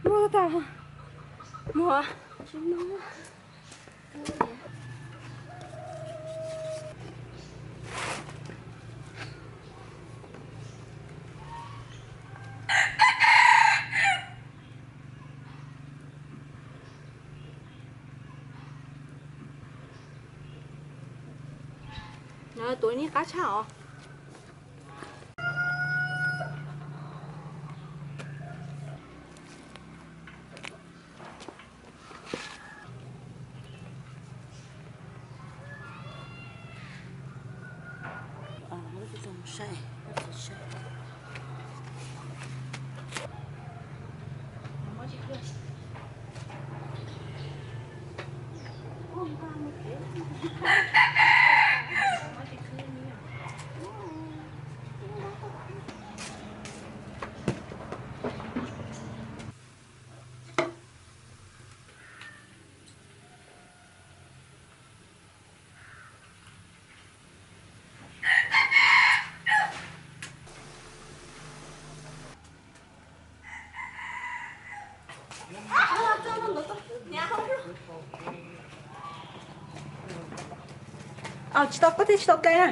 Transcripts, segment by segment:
Muag tau, muag tsis muag. Tuav ni qab tshaj os. Tsis tau, koj thiaj tsis tau ple na.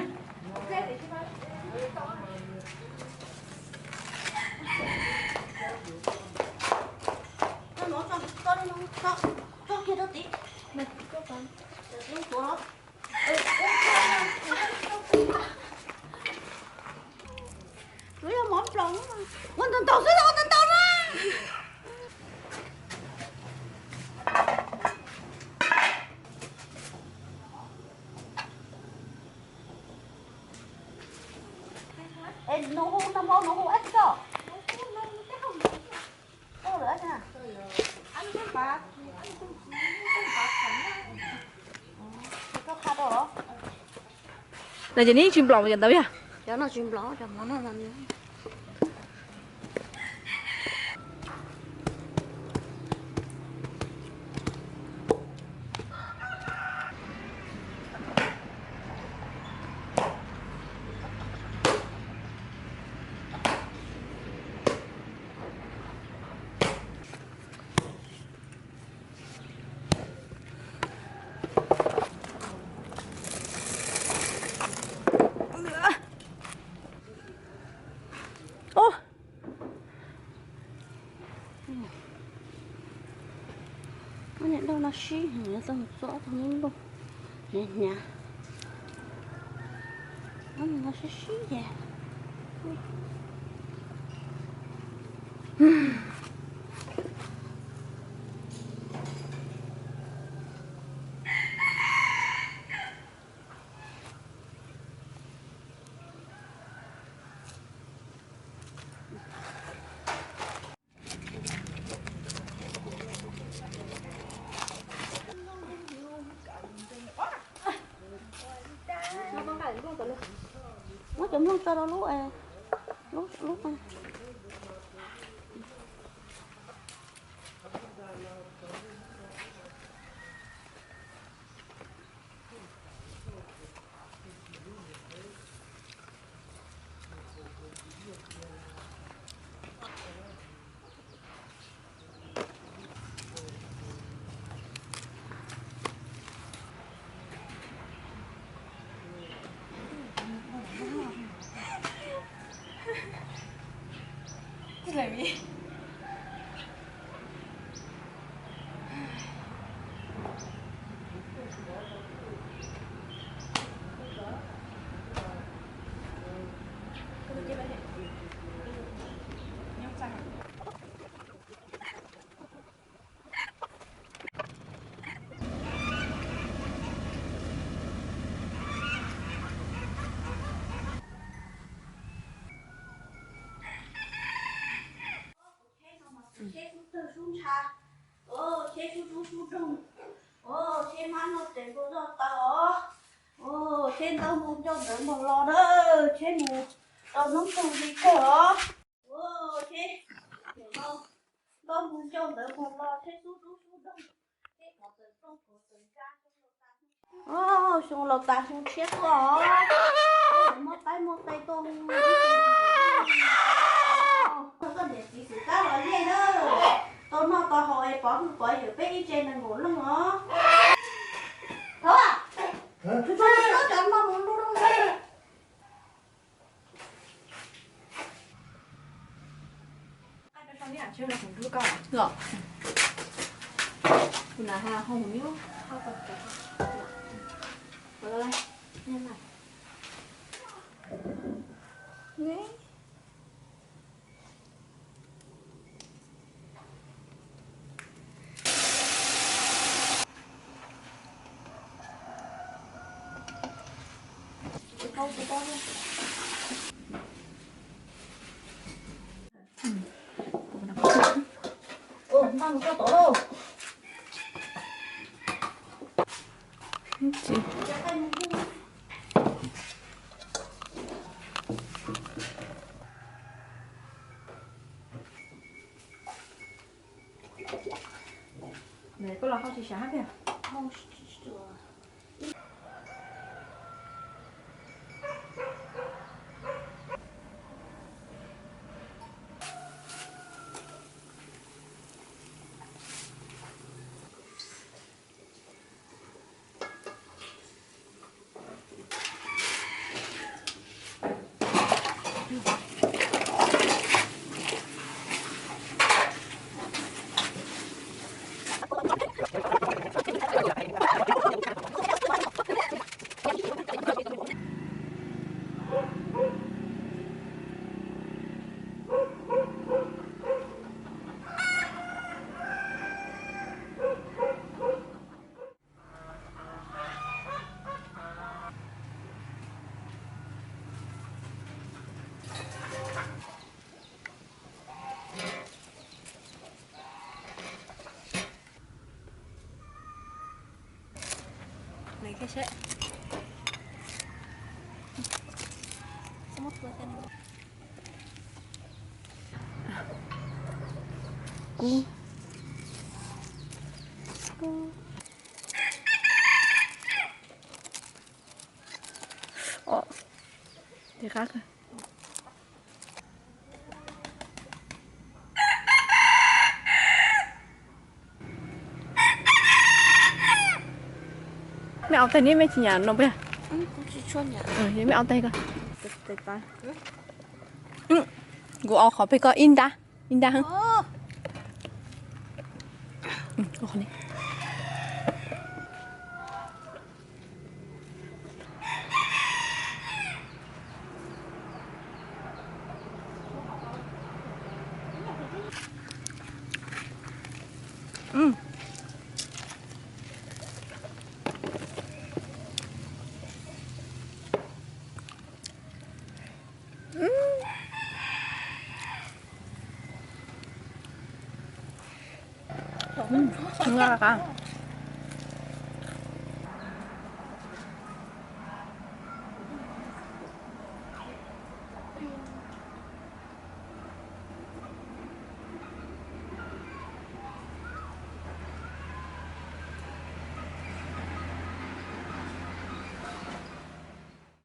Ua ntau ntau xwb, ua ntau ntau na. Es nws hu tag npaum nws hu ib txoj. No ces neb tsis nplaum cov ntawd yog? Cov no tsis nplaum, cov hmov no mas. Ub, niam dau no sib heev, tau mus txog ob tug nub nplooj hnyav hnyav. Ob tug no sib sib ces. Muab cov nplooj tso rau lub, lub, lub. Tsheb sub tawg sub ntsha, tsheb sub dub sub doog, tsheb mab noj tes npua zoj taw os, tsheb ntaub mus ncauj ntawv mus los na, tsheb mus rau hnub ntuj li kawg os. Tsheb ntaub mus ncauj ntawv mus los, tsheb sub dub sub doog, tsheb qhov tawm rooj qhov tawm nra. Xyoo laus tas xyoo tshiab tuaj os, muab qaib muab qe tuaj. Koj niam txiv xwm kab los liaj na, tau Pov haus es pov hwj pov yawm peb ib tse nees nkaum leej os. Thov, cov no mus ntu loo. Koj los hau tsis sab hab tiag. Kub. Tes qab kawg. Mej au tais neb mej tsis nyam no puas yog? Yog mej au tais ko. Kuv au qhov peg ko ib nrab, ib nrab heev. Nqa qab.